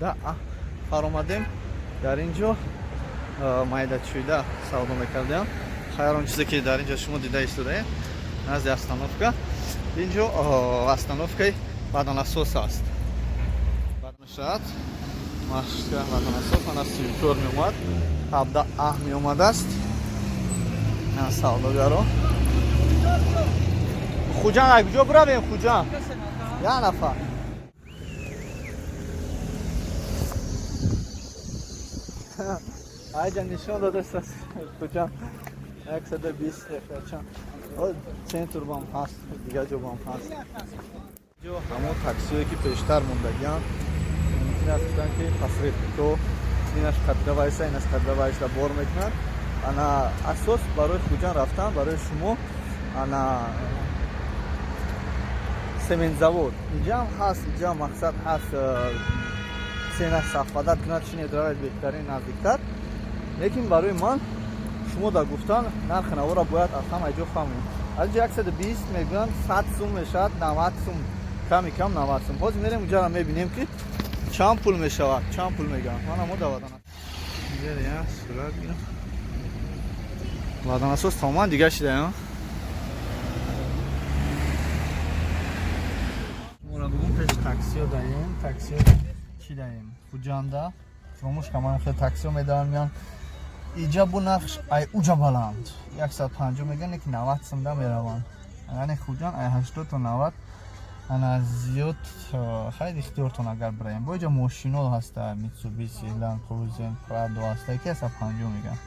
17 А фаромадем. Дар ин ҷо майдачӯйда савдо мекардем. Хайр, он чизе, ки дар ин ҷо шумо дида истодаед, назди остановка, ин ҷо остановкаи водонасос аст. Мешавад маршрутка водонасос, мана 34 меомад, 17 А меомадааст. Савдогаро. Хуҷанд ай куҷо биравем? Хуҷанд як нафар. Айҷа нишон додааст, Хуҷанд 120 чанд центр бам ҳаст, дигар ҷо бам ҳаст. Ҷо ҳамон таксиое, ки пештар мондагианд, мумкин аст гуфтан, ки посреднико инаш қадра вайса, инаш қадра вайса бор мекунад. Ана асос барои Хуҷанд рафтан барои шумо ана сементзавод инҷаам ҳаст, инҷа мақсад ҳаст, цена совпадать кунад, чинед, равед, беҳтарин, наздиктар. Лекин барои ман шумо дар гуфтан нархи навора бояд аз ҳама ҷо фаҳмем. Аз ҷо 120 мегӯянд, 100 сум мешавад, 90 сум, ками кам 90 сум. Ҳозир мерем уҷара, мебинем, ки чанд пул мешавад, чанд пул мегӯянд. Мана мо давадан сурат водонасос тамоман дигар шидаем. Мора бугун пеш таксио даем, таксио чӣ даем, Хуҷанда фуромӯш каман хел таксио медаванд, меян иҷа. Бу нархш ай уҷа баланд, 150 мегӯянд, ки 90 сумда мераванд. Яъне Хуҷанд ай 80 то 90. Ана зиёд хайр, ихтиёртон. Агар бираем, бо иҷа мошино ҳаста, Митсубиси, Ленд Крузер, Прадо ҳаста, ки 150 мегӯянд.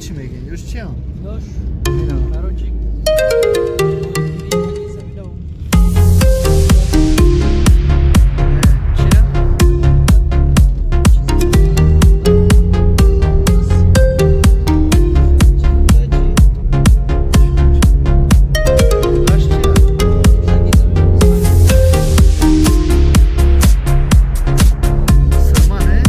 Чӣ мегӯ? Ёш чиам? Ёш, короче, Чия? Аш чия? Сирма, не?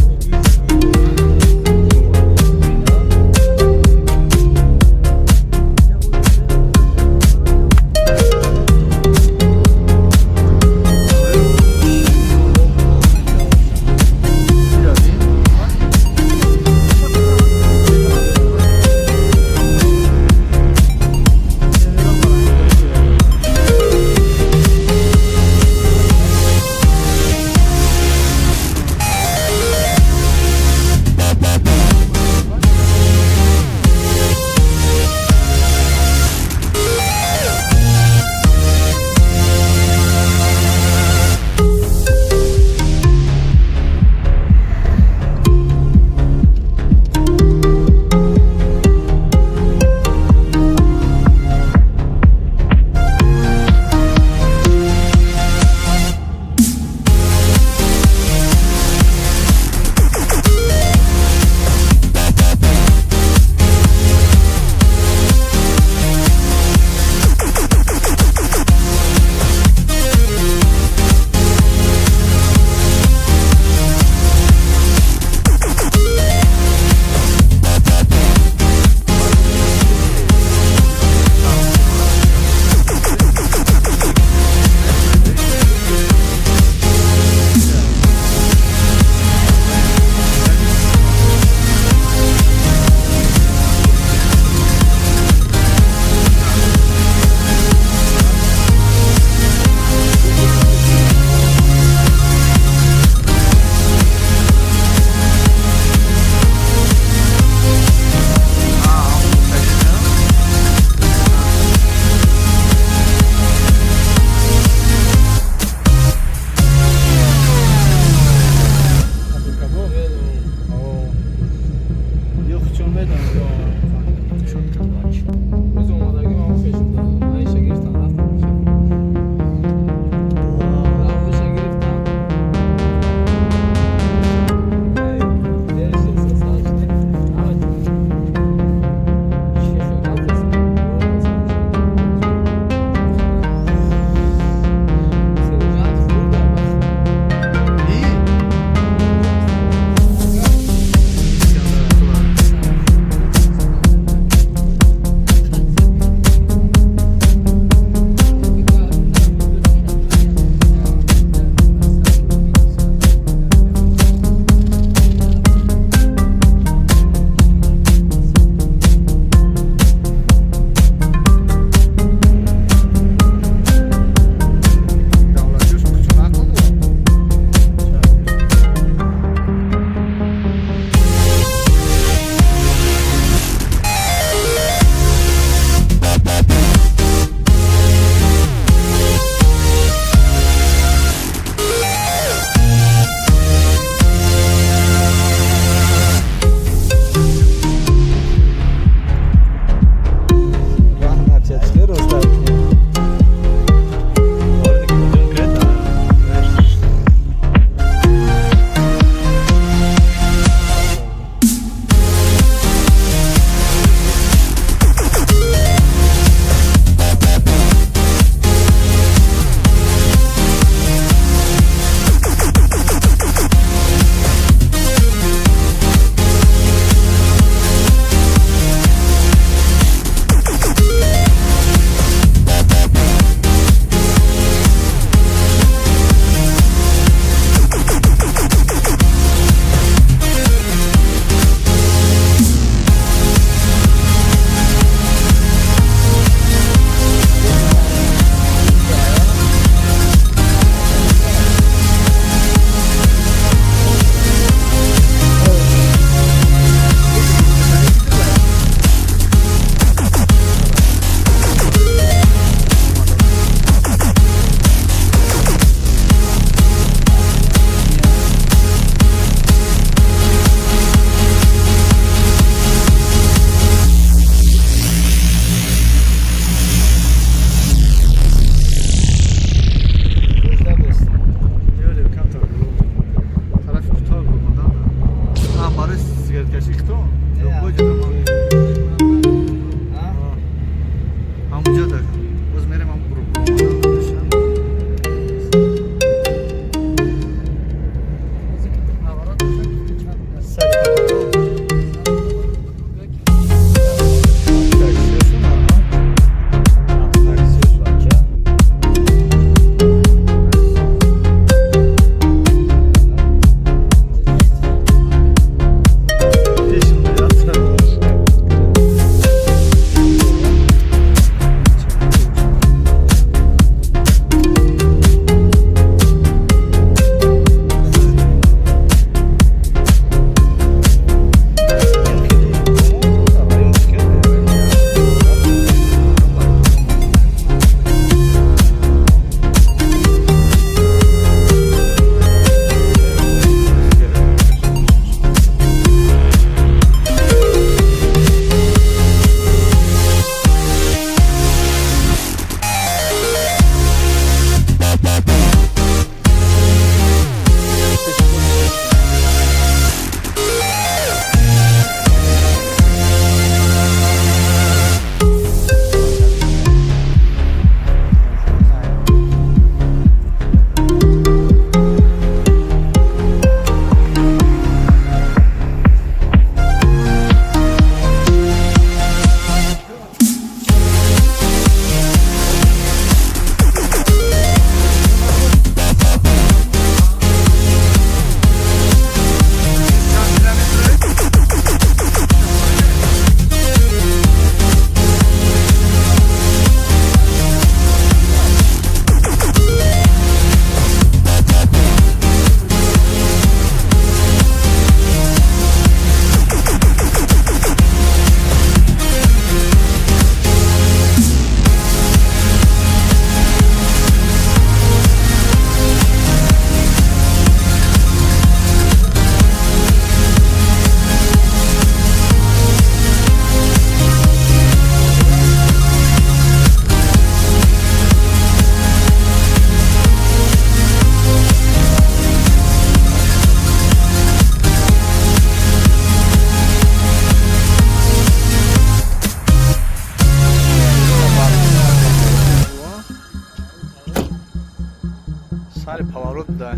Наоборот буда.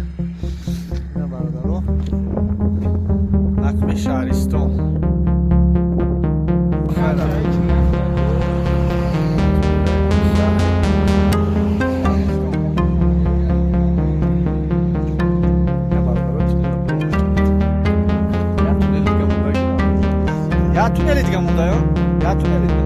Ина, бародаро, Нақби шаҳристон. Хайр. Ина, бародаро, туннел. Як туннели дига монда. Як туннели дига монда, ё? Як туннели.